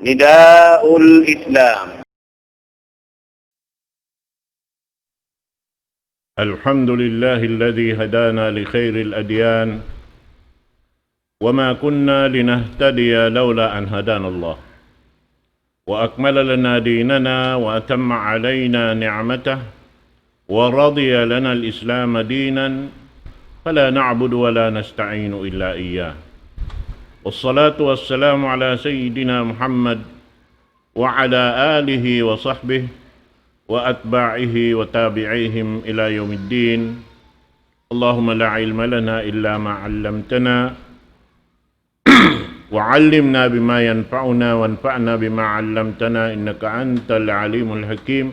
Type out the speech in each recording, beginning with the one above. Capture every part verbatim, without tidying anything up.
نداء الإسلام. الحمد لله الذي هدانا لخير الأديان، وما كنا لنهتدي لولا أن هدانا الله، وأكمل لنا ديننا وأتم علينا نعمته، ورضي لنا الإسلام دينا، فلا نعبد ولا نستعين إلا إياه. والصلاة والسلام على سيدنا محمد وعلى آله وصحبه وأتباعه وتابعيهم إلى يوم الدين. اللهم لا علم لنا إلا ما علمتنا، وعلمنا بما ينفعنا، وانفعنا بما علمتنا، إنك أنت العليم الحكيم.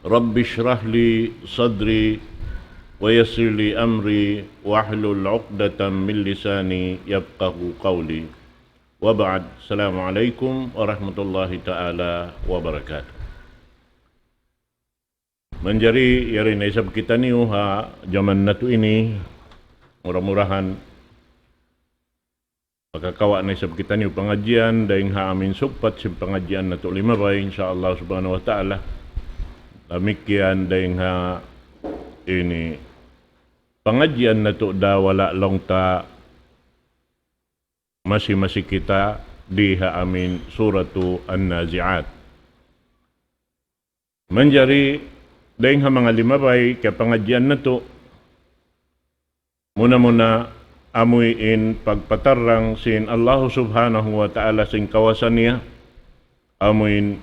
رب اشرح لي صدري، ويسر لي أمري، واحلل عقدة من لساني يفقه قولي. وبعد، السلام عليكم ورحمة الله تعالى وبركاته. Manjari yari na isab kitaniyu ha jaman natu' ini, mura-murahan makakawa' na isab kitaniyu pangadjian dayn ha amin sugpat sin pangadjian natu' limabay, insya Allah subhanahu wa ta'ala. Damikkiyan dayn ha ini pangadjian natu' da wala' laung ta masi-masi kita di ha amin Suratu An-Nazi'at. Manjari dayn ha manga limabay kapangadjian natu', muna-muna amuin pagpatarrang sin Allahu subhanahu wa ta'ala sin kawasa niya, amuin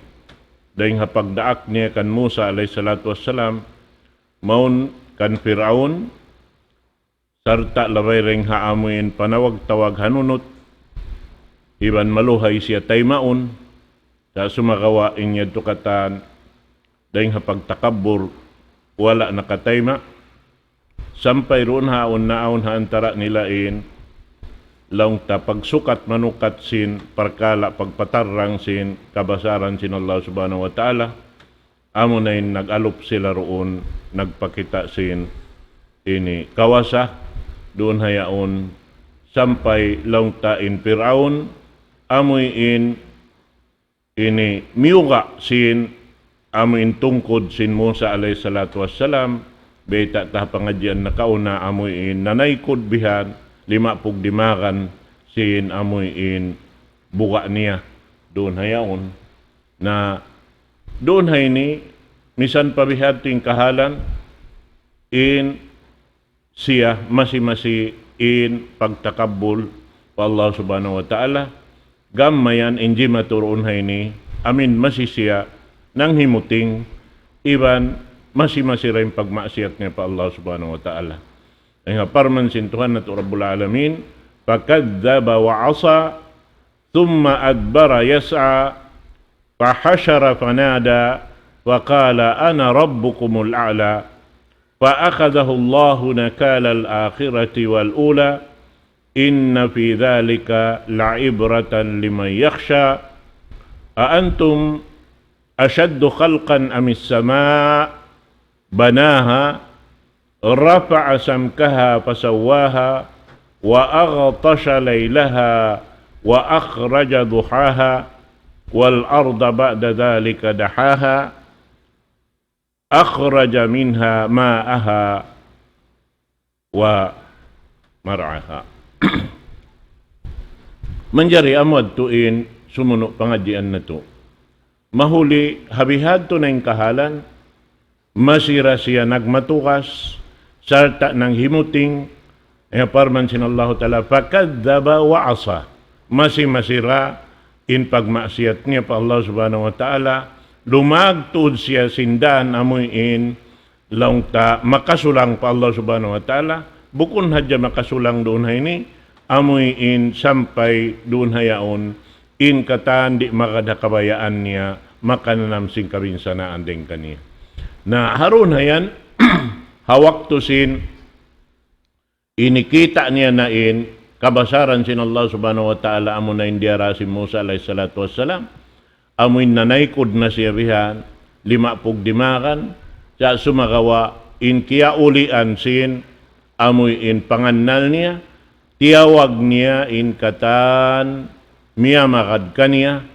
dayn ha pagdaak niya kan Musa alayhi salatu wassalam, mawn kan Fir'aun, sarta' labay dayn ha amuin panawag-tawag hanunut, iban maluhay siya taymaun, sa' sumagawa' in yadtu katan dayn ha pagtakabbur, wala' nakatayma', sampay duun ha awn naawn ha antara' nila in, laung ta pagsukat manukat sin parkala' pagpatarrang sin kabasaran sin Allah subhanahu wa ta'ala, amuna in nag-alup sila duun, nagpakita' sin ini kawasa, duun ha yaun, sampay laung ta in Pir'aun, amuin ini miyuga' sin, amuin tungkud sin Musa alayhi salatu wassalam, bayta' ta ha pangadjian nakauna amuin nanaykud bihan, limapug dimagan sin amuin buga' niya, duun ha yaun. Na duun ha ini, misan pa bihadtu in kahalan, in siya masi-masi in pagtakabbul pa Allah subhanahu wa ta'ala, gam mayan in jimatu duun ha ini, amuin masi siya nanghimuting, iban masi-masi da in pagmaksiyat niya pa Allah subhanahu wa ta'ala. Dayn ha parman sin Tuhan natu' Rabbul Alamin, فكذب وعصى ثم أدبر يسعى فحشر فنادى فقال أنا ربكم الأعلى فأخذه الله نكال الآخرة والأولى إن في ذلك لعبرة لمن يخشى أأنتم أشد خلقا أم السماء بناها رفع سمكها فسواها وأغطش ليلها وأخرج ضحاها والأرض بعد ذلك دحاها أخرج منها ماءها ومرعاها. Manjari amu yadtu in sumunu' pangadjian natu'. Mahuli ha bihadtu na in kahalan, masi da siya nagmatugas, sarta' nanghimuting, ha parman sin Allahu Ta'ala, فكذب وعصى. Masi-masi da in pagmaksiyat niya pa Allah Subhanahu wa Ta'ala, lumag tuud siya sin dan amuin laung ta makasulang pa Allah Subhanahu wa Ta'ala, bukun hadja makasulang duun ha ini, amuin sampay duun ha yaun, in katan di' magad ha kabayaan niya, makananam sin kabinsanaan dayn kaniya. Na ha duun ha yan, ha waktu sin ini kita' niya na in kabasaran sin Allah Subhanahu wa Ta'ala amuna in diyara sin Musa alayhi salatu wassalam, amuin nanaykud na siya bihan, limapug dimagan, sa' sumagawa' in kiyaulian sin amuin pangannal niya, tiyawag niya in katan miyamagad kaniya,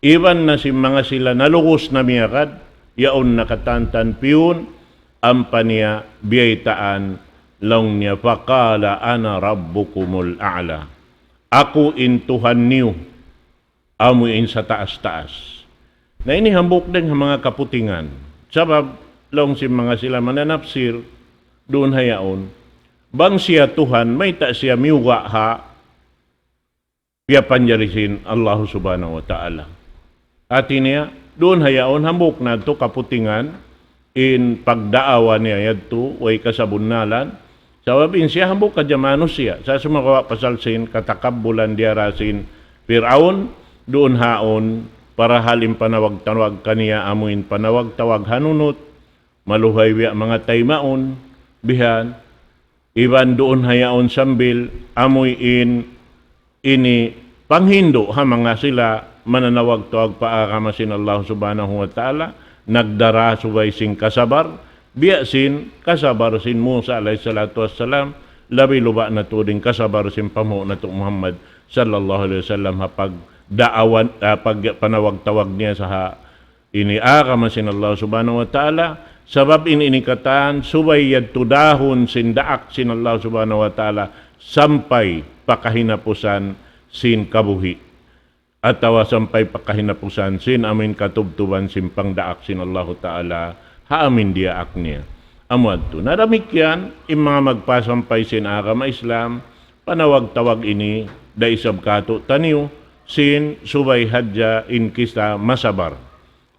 iban na sin manga sila nalugus na miyagad, yaun na katantan piyun, ampa niya biyaytaan laung niya, فقال أنا ربكم الأعلى. Aku in Tuhan niyu, amu in sataas-taas. Na ini hambuuk dayn ha manga kaputingan. Sabab, laung sin manga sila mananapsir, duun ha yaun. Bang siya Tuhan, mayta' siya miyuga' ha piyapanjari sin Allah Subhanahu wa Ta'ala. Hati niya, duun ha yaun hambuuk na tu kaputingan in pagdaawa niya yadtu, way kasabunnalan. Sabab in siya hambuuk hadja manusiya'. Sa' sumagawa' pasal sin katakabbulan diyara sin Piraun, duun haun, parahal in panawag-tawag kaniya amu in panawag-tawag hanunut, maluhay biya' manga taymaun, bihan, iban duun ha yaun sambil amuin ini panghindu' ha manga sila mananawag-tawag pa agama sin Allah Subhanahu wa Ta'ala, nagdara subay sin kasabar, biya' sin kasabar sin Musa alayhi salatu wassalam, labi luba' na tuud in kasabar sin panghu' natu' Muhammad sallallahu alayhi wasallam ha pagdaawan, ah, pagpanawag-tawag niya sa ha ini agama sin Allah Subhanahu wa Ta'ala, sabab in ini katan subay yadtu dahun sin daak sin Allah Subhanahu wa Ta'ala sampay pa kahinapusan sin kabuhi', atawa sampay pa kahinapusan sin amuin katubtuban sin pangdaak sin Allah Ta'ala ha amuin diyaak niya. Amu yadtu. Na damikkiyan, in manga magpasampay sin agama Islam, panawag-tawag ini, da isab katu' taniyu, sin subay hadja in kita masabar.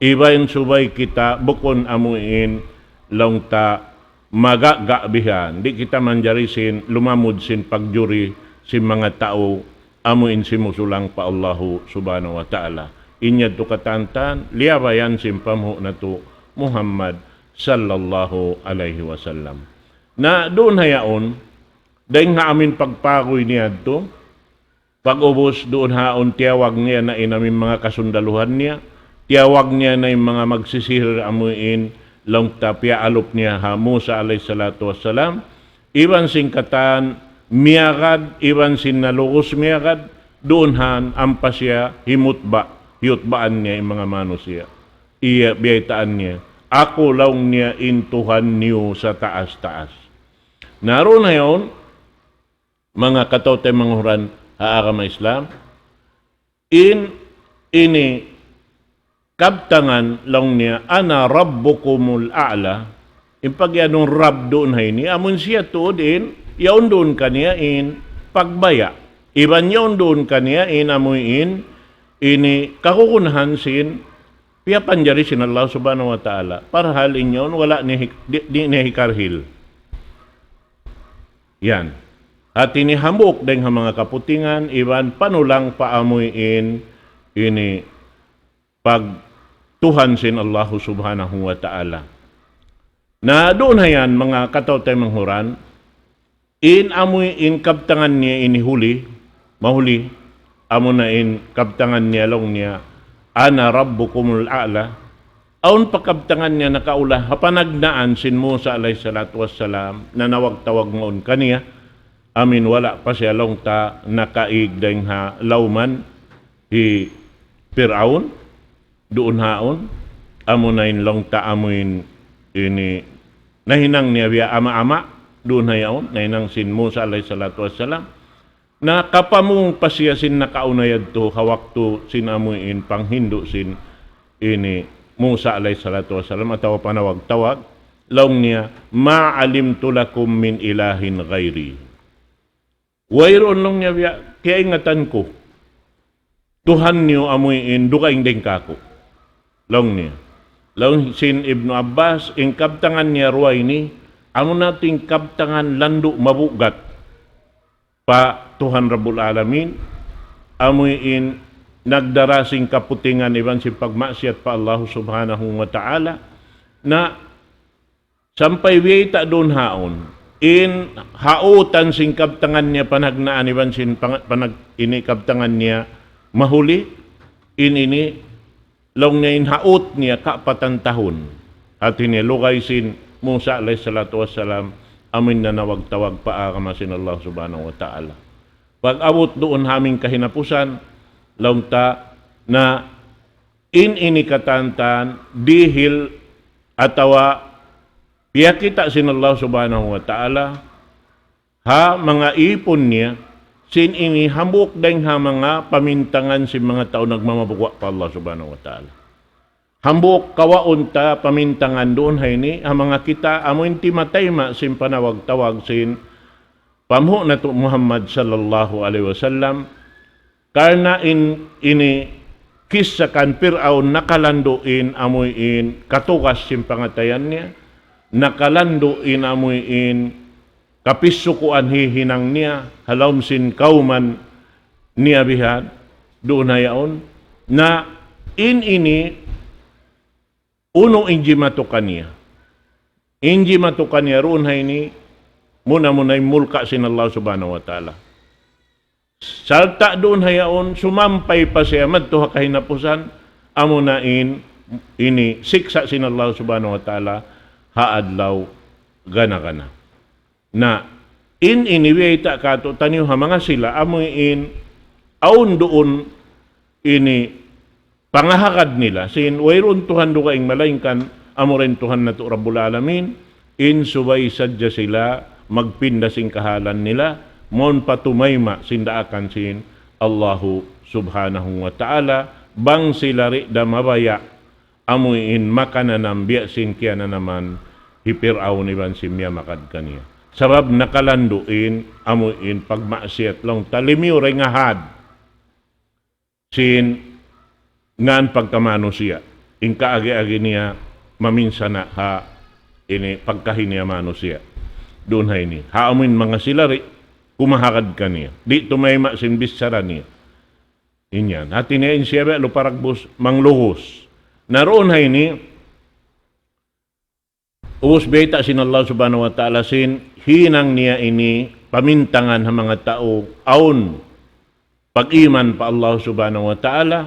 Iban subay kita bukun amuin laung ta magaga' bihan. Di' kita manjari sin lumamud sin pagjuri sin manga tau amuin simusulang pa Allahu Subhanahu wa Ta'ala. In yadtu katantan, liyabayan sin panghu' natu' Muhammad sallallahu alayhi wasallam. Na duun ha yaun, dayn ha amuin pagpaguy niya yadtu, pag-ubus duun haun tiyawag niya na in amuin manga kasundaluhan niya, tiyawag niya na in manga magsisihir amuin laung ta piyaalup niya ha Musa alayhi salatu wassalam, iban sin katan miyagad, iban sin nalugus miyagad, duun han ampa siya himutba', hiyutbaan niya in manga manusiya'. Iya biyaytaan niya, "Aku," laung niya, "in Tuhan niyu sataas-taas." Na duun na yaun, manga kataw-taymanghuran ha agama Islam, in ini kabtangan laung niya, "Ana rabbukumul a'la." In pagiyanun Rabb duun ha ini, amun siya tuud in, yaun duun kaniya in pagbaya'. Iban yaun duun kaniya in amuin ini kagunahan sin piyapanjari sin Allah Subhanahu wa Ta'ala. Parhal in yaun wala' niya hik-, di', di' niya hikarhil. Yan. Hati niya hambuuk dayn ha manga kaputingan, iban panulang pa amuin ini pagtuhan sin Allahu Subhanahu wa Ta'ala. Na duun ha yan, manga kataw-taymanghuran, in amuin kabtangan niya ini huli, mahuli, amuna in kabtangan niya laung niya, "Ana rabbukumul a'la." Awn pa kabtangan niya nakaula, ha panagnaan sin Musa alayhi salatu wassalam, nanawag-tawag mawn kaniya, amuin wala' pa siya laung ta nakaig dayn ha lawman hi Piraun, duun haun, amuna in laung ta amuin ini nahinang niya biya' ama'-ama', duun ha yaun, nahinang sin Musa alayhi salatu wassalam, nakapamung pa siya sin nakauna yadtu ha waktu sin amuin panghindu' sin ini Musa alayhi salatu wassalam atawa panawag-tawag, laung niya, "Ma alimtu lakum min ilahin ghairi." Wayruun laung niya biya' kiyaingatan ku Tuhan niyu amuin dugaing dayn kāku'. Laung niya. Laung sin Ibnu Abbas, in kabtangan niya duwa ini, amuna tuud in kabtangan landu' mabugat pa Tuhan Rabbul Alamin, amuin nagdara sin kaputingan iban sin pagmaksiyat pa Allah Subhanahu wa Ta'ala, na sampay biyayta' duun haun, in hautan sin kabtangan niya panagnaan iban sin pang-, panag-, ini kabtangan niya mahuli, in ini, laung niya in haut niya kaapatan tahun. Hati niya lugay sin Musa alayhi salatu wassalam, amuin nanawag-tawag pa agama sin Allah Subhanahu wa Ta'ala. Pag-abut duun ha amuin kahinapusan, laung ta, na in ini katantan dihil atawa piyakita' sin Allah Subhanahu wa Ta'ala ha manga īpun niya, sin ini hambuuk dayng ha manga pamintangan sin manga tau nagmamabugwa' pa Allah Subhanahu wa Ta'ala. Hambuuk kawaun ta pamintangan duun ha ini, ha manga kita amu in timatayma' sin panawag-tawag sin panghu' natu' Muhammad sallallahu alayhi wasallam, karna' in ini kissa kan Pir'aun nakalandu' in amu in katugas sin pangatayan niya, nakalandu' in amu in kapissukuan hihinang niya, ha lawm sin kawman niya bihan, duun ha yaun. Na in ini unu in jimatu kaniya. In jimatu kaniya duun ha ini, muna-muna in mulka' sin Allah Subhanahu wa Ta'ala. Sarta' duun ha yaun, sumampay pa siya madtu ha kahinapusan, amuna in ini siksa' sin Allah Subhanahu wa Ta'ala ha adlaw gana-gana. Na, in ini biyayta' kātu'niyu ha manga sila, amu in awn duun ini pangahagad nila, sin wayruun Tuhan dugaing malaingkan amura in Tuhan natu' Rabbul Alamin, in subay sadja sila magpinda sin kahalan nila, mawn pa tumayma' sin daakan sin Allahu Subhanahu wa Ta'ala, bang sila di' da mabaya' amu in makananam biya' sin kiyananaman hi Pir'aun iban sin miyamagad kaniya. Sabab nakalandu' in amu in pagmaksiyat laung ta limiyu ringahad sin ngan pagkamanusiya'. In kaagi-agi niya maminsana' ha ini pagkahi niya manusiya'. Duun ha ini. Ha amu in manga sila di' kumahagad kaniya. Di' tumayma' sin bichara niya. In yan. Hati niya in siya biya' lupa ragbus, manglugus. Na duun ha ini, ubus bayta' sin Allah Subhanahu wa Ta'ala sin hinang niya ini pamintangan ha manga tau awn pag-iman pa Allah Subhanahu wa Ta'ala,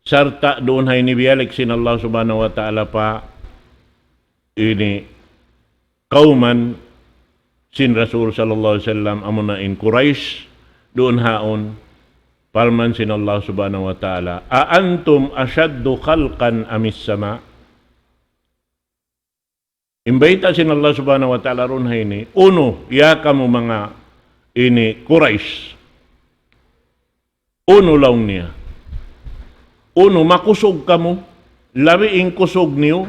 sarta' duun ha ini biyalik sin Allah Subhanahu wa Ta'ala pa ini kawman sin Rasul sallallahu alayhi wasallam, amuna in Quraysh, duun ha yaun, parman sin Allah Subhanahu wa Ta'ala, أأنتم أشد خلقا أم السماء؟ In bayta' sin Allah Subhanahu wa Ta'ala duun ha ini, unu, ya kamu manga ini Quraysh. Unu laung niya. Unu makusug kamu, labi in kusug niyu,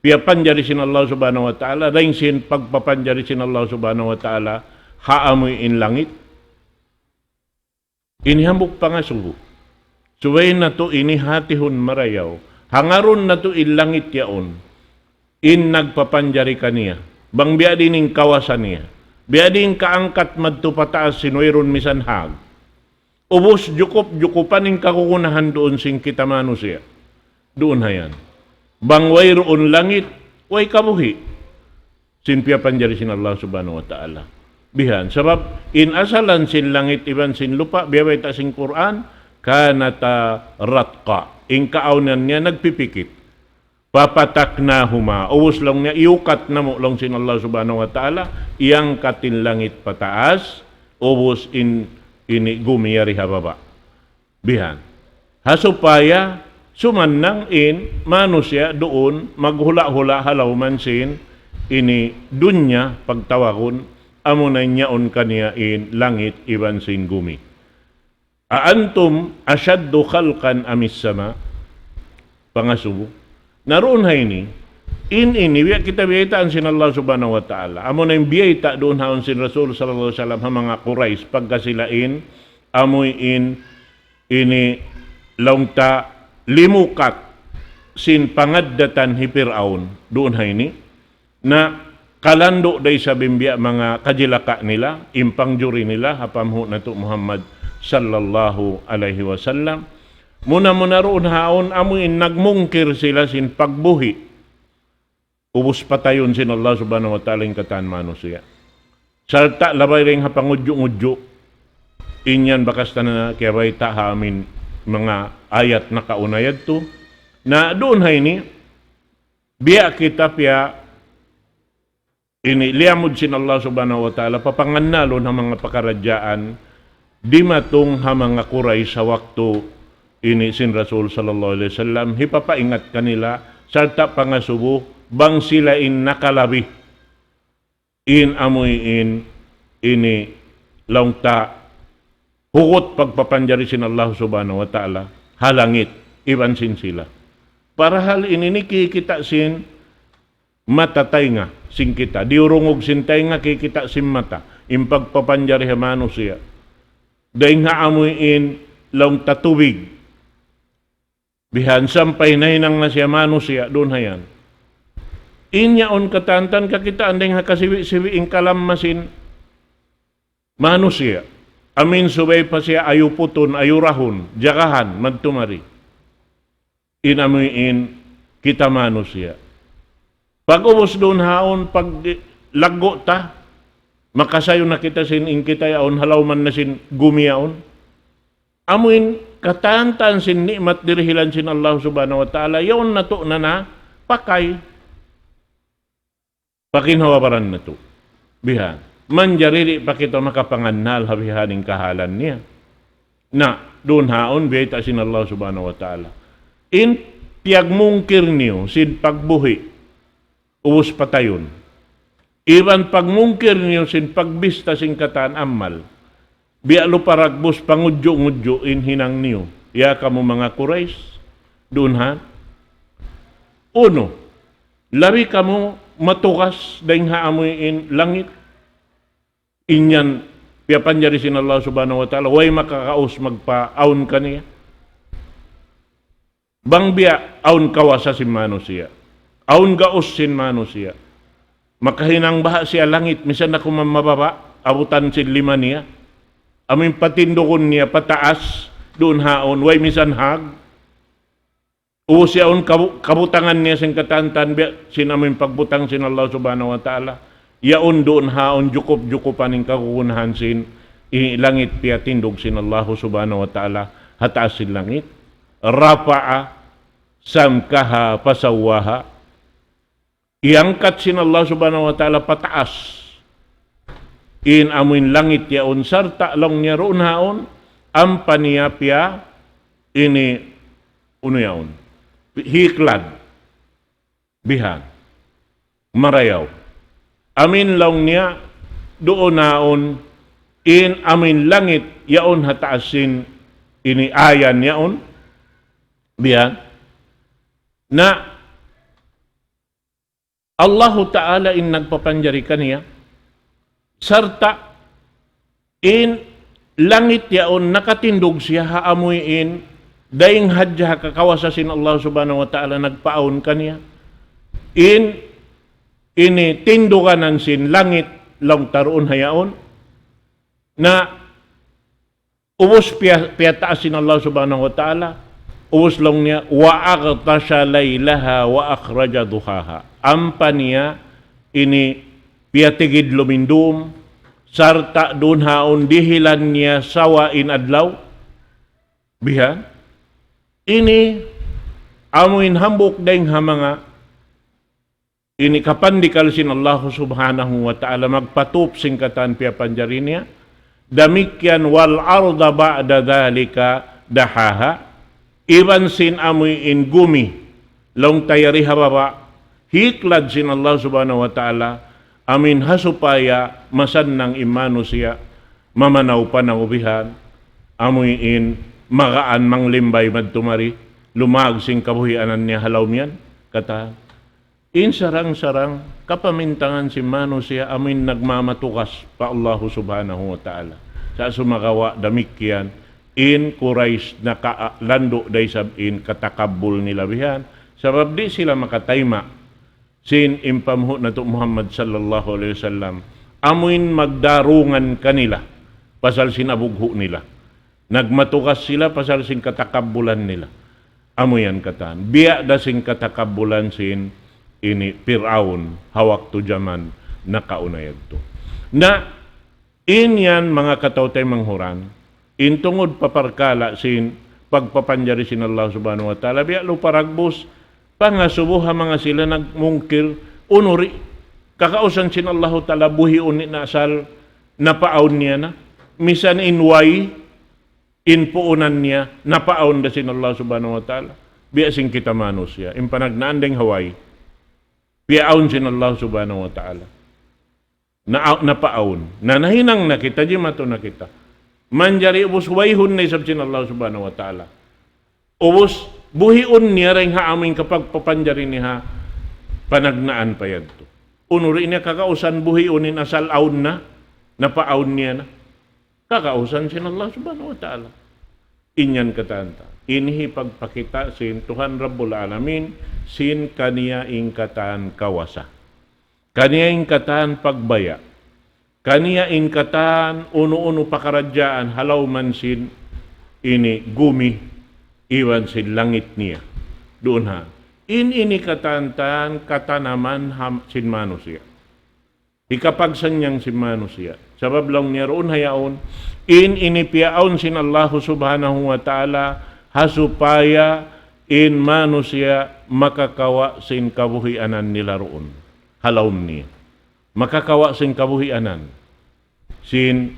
piyapanjari sin Allah Subhanahu wa Ta'ala, dayn sin pagpapanjari sin Allah Subhanahu wa Ta'ala, ha amu in langit. Ini hambuuk pangasubu. Subay natu' ini hatihun marayaw. Hangarun natu' in langit yaun. In nagpapanjari kaniya. Bang biya' diin in kawasa niya. Biya' diin kaangkat madtu pataas sin wayruun misan hag. Ubus jukup-jukupan in kagunahan duun sin kita manusiya'. Duun ha yan. Bang wayruun langit, way kabuhi'. Sin piyapanjari sin Allah Subhanahu wa Ta'ala. Bihan. Sabab, in asalan sin langit iban sin lupa', biya' bayta' sin Qur'an, كانتا رتقا. In kaawnan niya nagpipikit. ففتقناهما. Ubus laung niya, iyukat namu' laung sin Allah Subhanahu wa Ta'ala, iyangkat in langit pataas, ubus in, ini gumi yari ha baba'. Bihan. Ha supaya sumannang in manusiya' duun maghula'-hula' ha lawman sin ini dunya pagtawagun, amuna in yaun kaniya in langit iban sin gumi. أأنتم أشد خلقا أم السماء؟ Pangasubu. Na duun ha ini, in ini, biya' kita biyaytaan sin Allah Subhanahu wa Ta'ala. Amuna in biyayta' duun ha yaun sin Rasul sallallahu alayhi wasallam ha manga Quraysh, pagka sila in, amuin, ini laung ta limukat sin pangaddatan hi Pir'aun. Duun ha ini, na kalandu' da isab in biya' manga kajilaka' nila, in pangjuri nila, ha panghu' natu' Muhammad sallallahu alayhi wasallam. Muna-muna duun ha yaun amuin nagmungkir sila sin pagbuhi'. Ubus patayun sin Allah Subhanahu wa Ta'ala in katan manusiya'. Sarta' labay dayn ha pangudju'-ngudju'. In yan bakas ta na kiyabayta' ha amin manga ayat nakauna yadtu. Na duun ha ini, biya' kita piya ini liyamud sin Allah Subhanahu wa Ta'ala, papangannalun ha manga pakaradjaan, dimatung ha manga Quraysh ha waktu ini sin Rasul sallallahu alayhi wasallam, hipapaingat kanila, sarta' pangasubu, bang sila in nakalabi in amuin ini laung ta hugut pagpapanjari sin Allah Subhanahu wa Ta'ala ha langit iban sin sila. Parahal ini ini kikita' sin mata, taynga sin kita. Diyurungug sin taynga, kikita' sin mata in pagpapanjari ha manusiya'. Dayn ha amuin laung ta tubig. Bihan sampay nahinang na siya manusiya' duun ha yan. In yaun katantan kakitaan dayn ha kasiwi'-siwi' in kalamma sin manusiya'. Amin subay pa siya ayuputun, ayurahun, jagahan, madtu mari. In amuin kita manusiya'. Pag-ubus duun haun, pag laggu' ta, makasayu na kita sin in kita yaun, halawman na sin gumi yaun. Amuin katantan sin ni'mat dirihilan sin Allah Subhanahu wa Ta'ala, yaun natu' na na pakay. Pakinhawa-baran natu'. Bihan. Manjari di' pa kita makapangannal ha bihan in kahalan niya. Na, duun haun, biyayta' sin Allah Subhanahu wa Ta'ala. In piyagmungkir niyu sin pagbuhi', ubus patayun. Iban pagmungkir niyu sin pagbista sin katan amal. Biya' lupa ragbus pangudju'-ngudju' in hinang niyu. Ya kamu manga Quraysh, duun ha. Unu, labi kamu matugas dayn ha amuin langit. In yan piyapanjari sin Allah Subhanahu wa Ta'ala, way makakaus magpaawn kaniya. Bang biya' awn kawasa sin manusiya'. Awn gaus sin manusiya'. Makahinang baha' siya langit, misan na kuman mababa', abutan sin lima niya. Amuin patindugun niya pataas, duun haun, way misan hag. Ubus yaun kabu-, kabutangan niya sin katantan biya' sin amuin pagbutang sin Allah Subhanahu wa Ta'ala. Yaun duun haun jukup-jukupan in kagunahan sin in langit piyatindug sin Allah Subhanahu wa Ta'ala ha taas sin langit. رفع سمكها فسواها. Iyangkat sin Allah Subhanahu wa Ta'ala pataas in amuin langit yaun sarta' laung niya duun haun, ampa niya piya ini unu yaun. Hiklad. Bihan. Marayaw. Amin laung niya duun haun in amuin langit yaun ha taas sin ini ayan yaun. Bihan. Na Allahu Ta'ala in nagpapanjari kaniya, sarta' in langit yaun nakatindug siya ha amuin, dayn hadja ha kakawasa sin Allah Subhanahu wa Ta'ala nagpaawn kaniya. In ini tinduganan sin langit laung ta duun ha yaun. Na ubus piya-, piyataas sin Allah Subhanahu wa Ta'ala, ubus laung niya, وأغطش ليلها وأخرج ضحاها. Ampa niya ini piyatigid lumindum, sarta' duun haun dihilan niya sawa in adlaw. Bihan. Ini amuin hambuuk dayn ha manga ini kapandikal sin Allah Subhanahu wa Ta'ala magpatup sin katan piyapanjari niya. Damikkiyan والأرض بعد ذلك دحاها. Iban sin amuin gumi, laung ta yari ha baba', hiklad sin Allah Subhanahu wa Ta'ala, amuin ha supaya masannang in manusiya', mamanaw-panaw bihan, amuin magaan manglimbay madtu mari, lumag sin kabuhianan niya ha lawm yan, katan. In sarang-sarang kapamintangan sin manusiya' amuin nagmamatugas pa Allahu Subhanahu wa Ta'ala. Sa' sumagawa' damikkiyan, in Quraysh nakalandu' da isab in katakabbul nila bihan. Sabab di' sila makatayma' sin in panghu' natu' Muhammad sallallahu alayhi wasallam. Amuin magdarungan kanila pasal sin abughu' nila. Nagmatugas sila pasal sin katakabbulan nila. Amu yan katan. Biya' da sin katakabbulan sin ini Pir'aun ha waktu jaman nakauna yadtu. Na, in yan manga kataw-taymanghuran, in tungud pa parkala' sin pagpapanjari sin Allah Subhanahu wa Ta'ala, biya' lupa ragbus, pangasubu ha manga sila nagmungkir, unu ri, kakausan sin Allahu Ta'ala buhiun in asal, napaawn niya na. misan in way, in puunan niya, napaawn da sin Allah Subhanahu wa Ta'ala. Biya' sin kita manusiya', in panagnaan dayng ha way, piyaawn sin Allah Subhanahu wa Ta'ala. Na, napaawn. Na nahinang na kita, jimatu na kita. Manjari ubus wayhun na isab sin Allah Subhanahu wa Ta'ala. Ubus, buhiun niya dayng ha amuin kapagpapanjari niya ha panagnaan pa yadtu. Unu di' niya kagausan buhiun in asal awn na, napaawn niya na. Kagausan sin Allah Subhanahu wa Ta'ala. In yan katan ta. Ini hipagpakita' sin Tuhan Rabbul Alamin, sin kaniya in katan kawasa. Kaniya in katan pagbaya'. Kaniya in katan unu-unu pakaradjaan ha lawm sin ini gumi iban sin langit niya. Duun ha. In ini katan-katan katanaman ha sin manusiya'. Hikapagsannyang sin manusiya'. Sabab laung niya duun ha yaun, in ini piyaawn sin Allahu Subhanahu wa Ta'ala, ha supaya in manusiya' makakawa' sin kabuhianan nila duun. Ha lawm niya. Makakawa' sin kabuhianan. Sin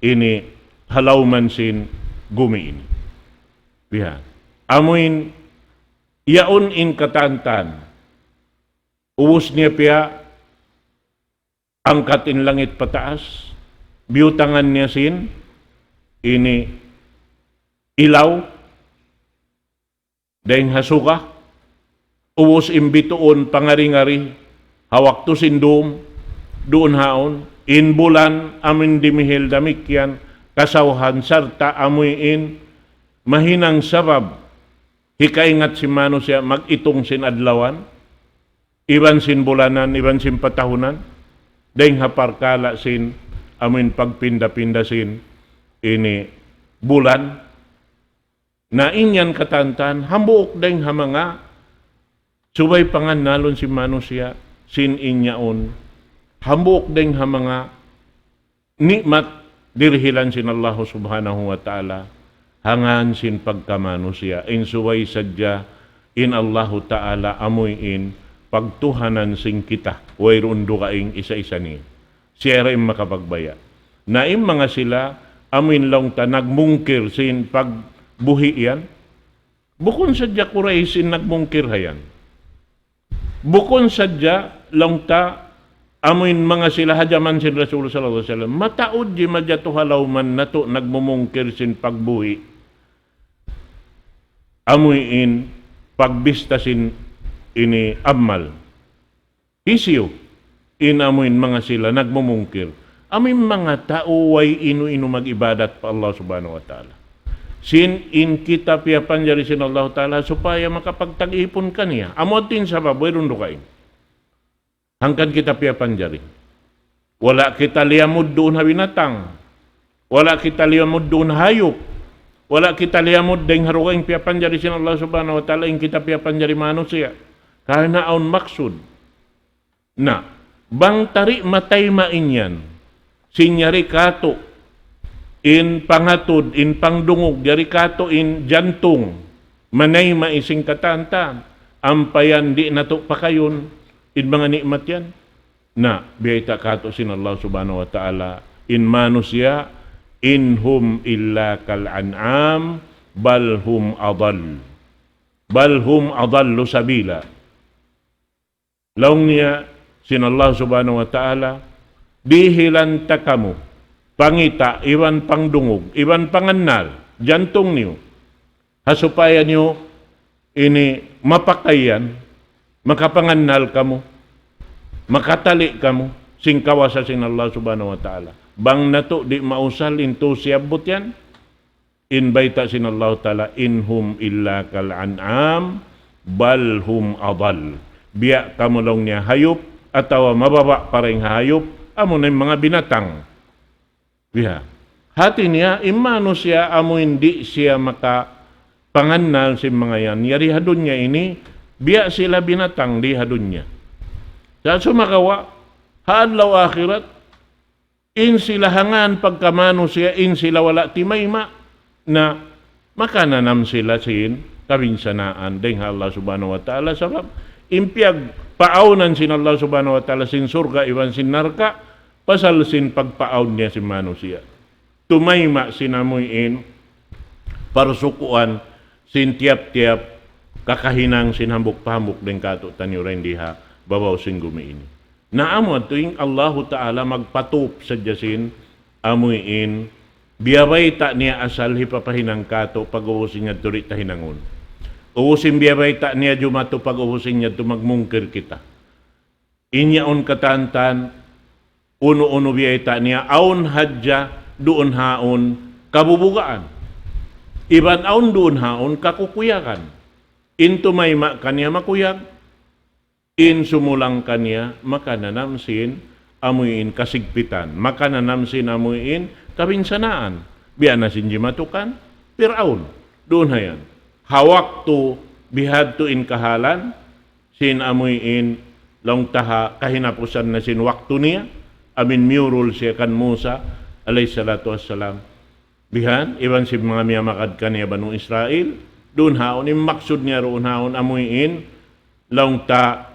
ini ha lawm sin gumi ini. Biha. Amuin yaun in katan-katan. Ubus niya piyaangkat in langit pataas. Biyutangan niya sin ini ilaw dayng ha suga, ubus in bituun pangari-ngari, ha waktu sin dum, duun haun, in bulan, amuin dimihil damikkiyan, kasawhan sarta' amuin mahinang sabab, hikaingat sin manusiya' mag-itung sin adlawan, iban sin bulanan, iban sin patahunan, dayng ha parkala' sin, amuin pagpinda-pinda sin, ini bulan, Na in yan katan-katan, hambuuk dayng ha manga subay pangannalun sin manusiya', sin in yaun. Hambuuk dayng ha manga ni'mat dirihilan sin Allahu Subhanahu wa Ta'ala, ha ngān sin pagkamanusiya'. In subay sadja, in Allahu Ta'ala amuin pagtuhanan sin kita, wayruun dugaing isa-isa niya. Siya ra in makapagbaya'. Na in manga sila, amuin laung ta nagmungkir sin pagbuhi' yan. Bukun sadja Quraysh in nagmungkir ha yan. Bukun sadja laung ta amuin manga sila ha jaman sin Rasul sallallahu alayhi wasallam. Mataud jimatu ha lawm natu' nagmumungkir sin pagbuhi'. Amuin pagbista sin ini amal. Hisiyu in amuin manga sila nagmumungkir? Amuin manga tau way inu-inu mag-ibadat pa Allah Subhanahu wa Ta'ala. Sin in kita piyapanjari sin Allah Ta'ala supaya makapagtag-ipun kaniya. Amu in sabab, wayruun dugaing. Hangkan kita piyapanjari. Wala' kita liyamud duun ha binatang. Wala' kita liyamud duun ha hayup. Wala' kita liyamud dayng ha dugaing piyapanjari sin Allah Subhanahu wa Ta'ala, in kita piyapanjari manusiya'. Karna' awn maksud. Na, bang ta di' matayma' in yan, sin yari katu' in pangatud, in pangdungug, yari katu' in jantung, manayma' in sin katan-katan, ampa yan di' natu' pakayun, in manga ni'mat yan. Na, biyayta' katu' sin Allah Subhanahu wa Ta'ala, in manusiya', إن هم إلا كالأنعام بل هم أضل. بل هم أضل سبيلا. Laung niya sin Allah Subhanahu wa Ta'ala, dihilan ta kamu, pangita', iban pangdungug, iban pangannal, jantung niyu. Ha supaya niyu ini mapakay yan, makapangannal kamu, makatali kamu, sin kawasa sin Allah Subhanahu wa Ta'ala. Bang natu' di' mausal in tu siyabbut yan, in bayta' sin Allah Ta'ala, إن هم إلا كالأنعام بل هم أضل. Biya' kamu laung niya hayup, atawa mababa' pa dayng ha hayup, amu na in manga binatang. Biha. Hati niya, in manusiya' amu in di' siya makapangannal sin manga yan. Yari ha dunya ini, biya' sila binatang di ha dunya. Sa' sumagawa', ha adlaw akhirat, in sila ha ngān pagkamanusiya', in sila wala' timayma', na makananam sila sin kabinsanaan dayng ha Allah Subhanahu wa Ta'ala. Sabab, in piyagpaawnan sin Allah Subhanahu wa Ta'ala sin surga' iban sin narka', pasal sin pagpaawn niya sin manusiya'. tumayma' sin amuin parsukuan sin tiyap-tiyap kakahinang sin hambuuk pa hambuuk dayn kātu'niyu dayn di ha babaw sin gumi ini. Na amu yadtu in Allahu Ta'ala magpatup sadja sin amuin biyabayta' niya asal hipapahinang kātu' pag'ubus in yadtu di' ta hinangun. Ubus in biyabayta' niya jumatu pag'ubus in yadtu magmungkir kita. In yaun katantan, unu-unu biyayta' niya, awn hadja duun haun kabubugaan. Iban awn duun haun kakukuyagan. In tumayma' kaniya makuyag, in sumulang kaniya makananam sin amuin kasigpitan, makananam sin amuin kabinsanaan. Biya' na sin jimatukan Pir'aun. Duun hayan. Ha waktu bihadtu in kahalan, sin amuin laung ta ha kahinapusan na sin waktu niya, amuin miyurul siya kan Musa alayhi salatu wassalam. Bihan, iban sin manga miyamagad kaniya Banu Israil, duun haun, in maksud niya duun haun, amuin laung ta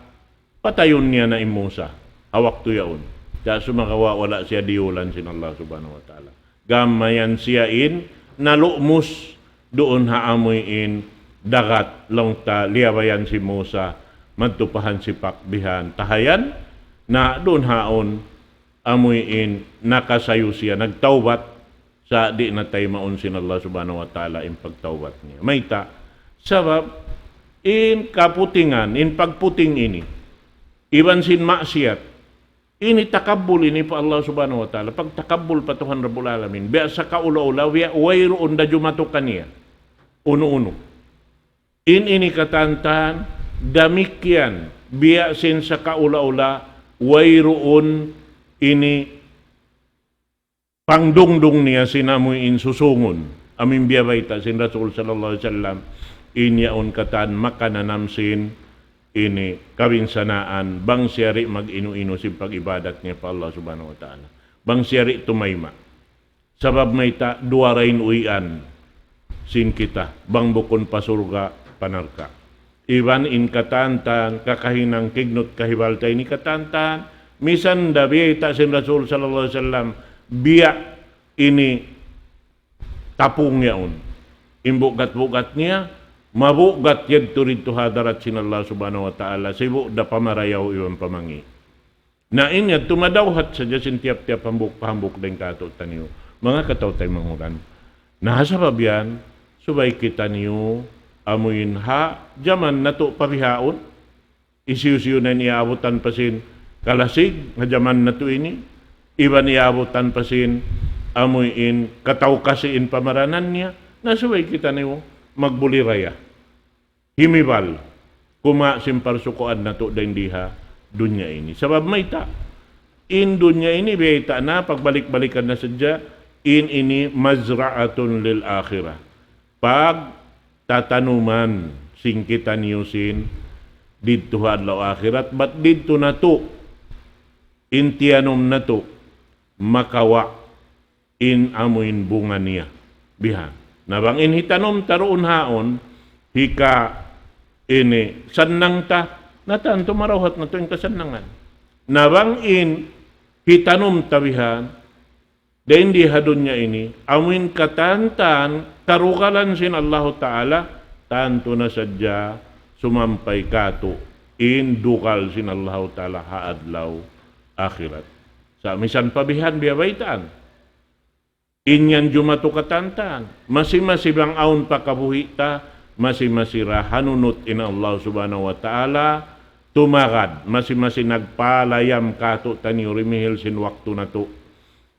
patayun niya na in Musa ha waktu yaun. Sa' sumagawa' wala' siya diyulan sin Allah Subhanahu wa Ta'ala. Gam mayan siya in nalumus duun ha amuin dagat laung ta liyabayan sin Musa madtu pa hansipak bihan tahayan na duun haun amuin nakasayu siya nagtawbat sa' di' na taymaun sin Allah Subhanahu wa Ta'ala in pagtawbat niya. Mayta'? Sabab in kaputingan, in pagputing ini, iban sin maksiyat, ini takabbul ini pa Allah Subhanahu wa Ta'ala, pagtakabbul pa Tuhan Rabbul Alamin. Biya' sa kaula-ula, biya' wayruun da jumatu kaniya. Unu-unu. In ini katantan, damikkiyan, biya' sin sa kaula-ula, wayruun ini pangdungdung niya sin amuin susungun. Amuin biyabayta' sin Rasul sallallahu alayhi wasallam, in yaun katan makananam sin ini kabinsanaan, bang siya di' mag-inu-inu sin pag-ibadat niya pa Allah Subhanahu wa Ta'ala. Bang siya di' tumayma'. Sabab mayta' duwa ra in uwian sin kita, bang bukun pa surga', pa narka'. Iban in katantan, kakahinang kignut kahibal ta ini katantan, misan da biyayta' sin Rasul sallallahu alayhi wasallam, biya' ini tapung yaun. In bugat-bugat niya, mabugat yadtu didtu ha hadarat sin Allah Subhanahu wa Ta'ala, sibu' da pamarayaw iban pamangi'. Na in yadtu madawhat sadja sin tiyap-tiyap hambuuk pa hambuuk dayn kātu'niyu. Manga kataw-taymanghuran. Na ha sabab yan, subay kitaniyu amuin ha jaman natu' pa bihaun, hisiyu-siyu na in iyaabutan pa sin kalasig, ha jaman natu' ini, iban iyaabutan pa sin amuin kataw kasi in pamaranan niya, na subay kitaniyu magbuliraya. Himibal, kumawa' sin parsukuan natu' dayn di ha dunya ini. Sabab mayta', in dunya ini biyayta' na, pagbalik-balikan na sadja, in ini مزرعة للآخرة. Pagtatanuman sin kitaniyu sin didtu ha adlaw akhirat, bat didtu natu', in tiyanum natu', makawa' in amuin bunga niya. Bihan. Na bang in hitanum ta duun haun, hika ini sannang ta, na tantu marawhat natu' in kasannangan. Na bang in hitanum ta bihan, dayn di ha dunya ini, amuin katantan, karugalan sin Allahu Ta'ala, tantu na sadja sumampay kātu' in dugal sin Allahu Ta'ala ha adlaw akhirat. Sa' misan pa bihan biya' baytaan. In yan jumatu katantan. Masi-masi bang awn pa kabuhi' ta, masi-masi ra hanunut in Allah Subhanahu wa Ta'ala, tumagad, masi-masi nagpalayam kātu'niyu rimihil sin waktu natu'.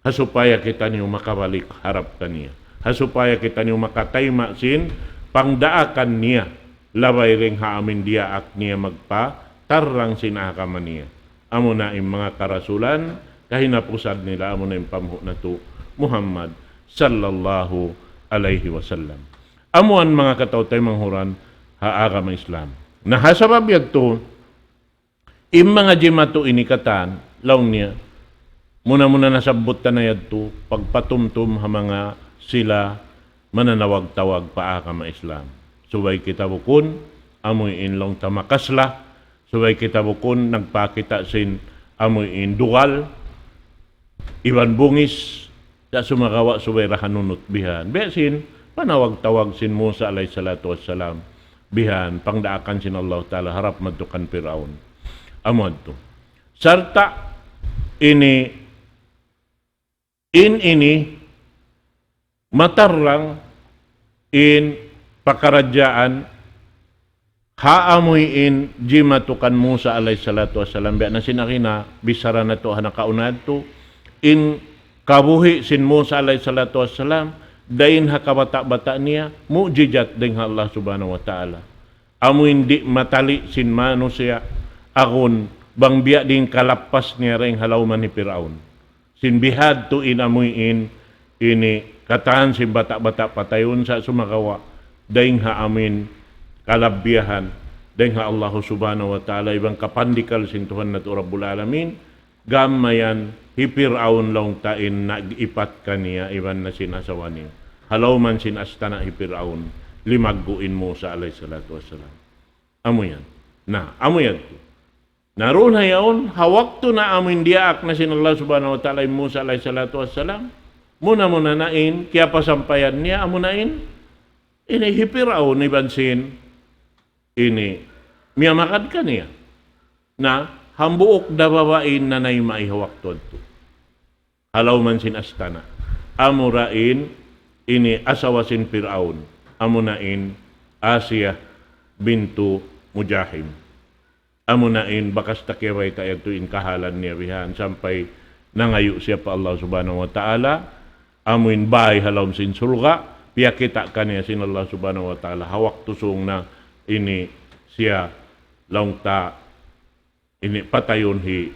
Ha supaya kitaniyu makabalik harap kaniya. Ha supaya kitaniyu makatayma' sin pangdaakan niya. Labay dayn ha amuin diyaak niya magpatarrang sin agama niya. Amuna in manga karasulan, kahinapusan nila amuna in panghu' natu' Muhammad sallallahu alayhi wasallam. Amu yan manga kataw-taymanghuran ha agama Islam. Na ha sabab yadtu, in manga jimatu ini katan, laung niya, muna-muna nasabbut ta na yadtu, pagpatumtum ha manga sila mananawag-tawag pa agama Islam. Subay kita bukun, amuin laung ta makasla, subay kita bukun nagpakita' sin amuin dugal, iban bungis, Sa' sumagawa' subay da hanunut bihan. Biya' sin, panawag-tawag sin Musa alayhi salatu wassalam. Bihan, pangdaakan sin Allah Ta'ala harap madtu kan Pir'aun. Amu yadtu. Sarta' ini, in ini, matarrang in pakaradjaan ha amuin jimatu kan Musa alayhi salatu wassalam, biya' na sin agi na, bichara natu' ha nakauna yadtu, in kabuhi' sin Musa alayhi salatu wassalam, dayn ha kabata'-bata' niya, mu'jizat dayn ha Allah Subhanahu wa Ta'ala. Amuin di' matali' sin manusiya', agun bang biya' diin kalappas niya dayn ha lawman hi Pir'aun. Sin bihadtu in amuin, ini katan sin bata'-bata' patayun sa' sumagawa', dayn ha amuin kalabbiyahan, dayn ha Allah Subhanahu wa Ta'ala, iban kapandikal sin Tuhan natu' Rabbul Alamin, gam mayan hi Pir'aun laung ta in nag-ipat kaniya, iban na sin asawa niya. Ha lawman sin astana' hi Pir'aun, limaggu' in Musa alayhi salatu wassalam. Amu yan. Na, amu yan. Na duun ha yaun, ha waktu na amuin diyaak na sin Allah Subhanahu wa Ta'ala in Musa alayhi salatu wassalam, muna-muna na in, kiyapasampayan niya, amu na in, ini hi Pir'aun iban sin, ini, miyamagad kaniya. Na, hambuuk da babai in nanayma' ha waktu yadtu. Ha lawman sin astana'. Amura in, ini asawa sin Pir'aun. Amuna in Asiya bintu Muzahim. Amuna in bakas ta kiyabayta' yadtu in kahalan niya bihan sampay nangayu' siya pa Allah Subhanahu wa Ta'ala. Amuin bay ha lawm sin surga', piyakita' kaniya sin Allah Subhanahu wa Ta'ala. Ha waktu sung na ini siya laung ta ini patayun hi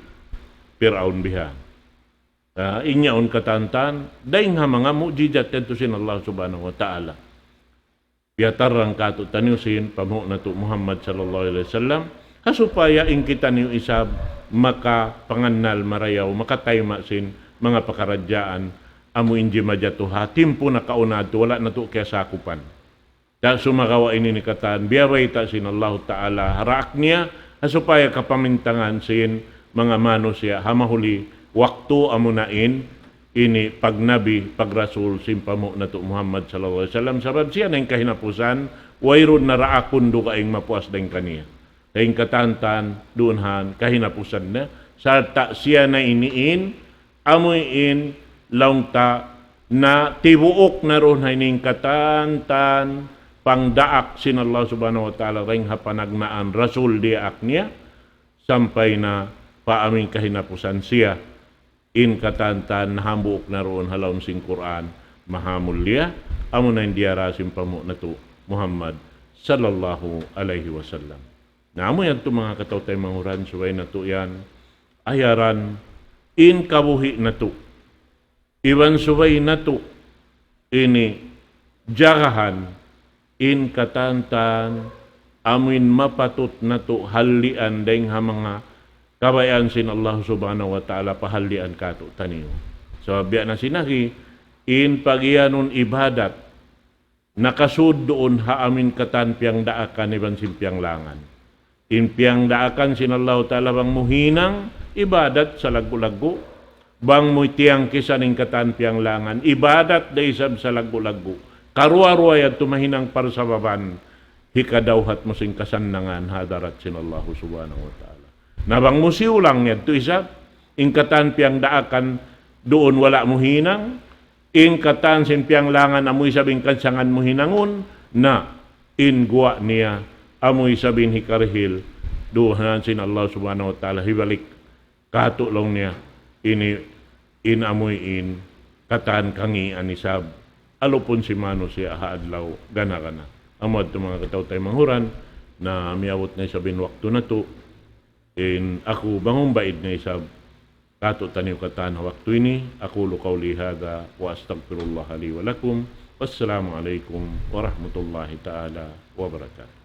Pir'aun bihan. Ah, in yaun katantan, dayn ha manga mu'jizat yadtu sin Allah Subhanahu wa Ta'ala. Piyatarrang kātu'niyu sin panghu' natu' Muhammad sallallahu alayhi wasallam, ha supaya in kitaniyu isab makapangannal marayaw, makatayma' sin manga pakaradjaan, amu in jimajatu ha timpu nakauna yadtu, wala' natu' kiyasakupan. Sa' sumagawa' ini in katan, biyabayta' sin Allahu Ta'ala ha daak niya, ha supaya kapamintangan sin manga manusiya', ha mahuli waktu amuna in, ini pagnabi, pagrasul sin panghu' natu' Muhammad sallallahu alayhi wasallam, sabab siya na in kahinapusan, wayruun na daakun dugaing mapuas dayn kaniya. Dayn katantan, duun han, kahinapusan na, sarta' siya na ini in, amu in laung ta na tibuuk na duun ha ini in katantan, pangdaak sin Allah Subhanahu wa Ta'ala dayn ha panagnaan Rasul diyaak niya, sampay na pa amuin kahinapusan siya, in katantan na hambuuk na duun ha lawm sin Qur'an, mahamulliya, amuna in diyara sin panghu' natu' Muhammad sallallahu alayhi wasallam. Na amu yadtu manga kataw-taymanghuran, subay natu' yan ayaran in kabuhi' natu'. Iban subay natu' ini jagahan in katantan amuin mapatut natu' hallian dayn ha manga kabayaan sin Allah Subhanahu wa Ta'ala pahallian kātu'niyu. Sabab biya' na sin agi, in pagiyanun ibadat, nakasud duun ha amuin katan piyangdaakan iban sin piyanglangan. In piyangdaakan sin Allahu Ta'ala bang mu hinang, ibadat salaggu'-laggu'. Bang mu tiyangkisan in katan piyanglangan, ibadat da isab salaggu'-laggu'. Karuwa-ruwa yadtu mahinang parsababan, hikadawhat mu sin kasannangan ha hadarat sin Allahu Subhanahu wa Ta'ala. Na bang mu siyulang yadtu isab, in katan piyangdaakan duun wala' mu hinang, in katan sin piyanglangan amu isab in kansangan mu hinangun, na in guwa' niya amu isab in hikarihil, duun sin Allah Subhanahu wa Ta'ala hibalik kātu' laung niya, ini in amu in katan kangīan isab, alupun sin manusiya' ha adlaw gana-gana. Amu yadtu manga kataw-taymanghuran, na miyabut na isab in waktu natu', in aku bang humbaid na isab, kātu'niyu katan ha waktu ini, أقول قولي هذا وأستغفر الله لي ولكم. والسلام عليكم ورحمة الله تعالى وبركاته.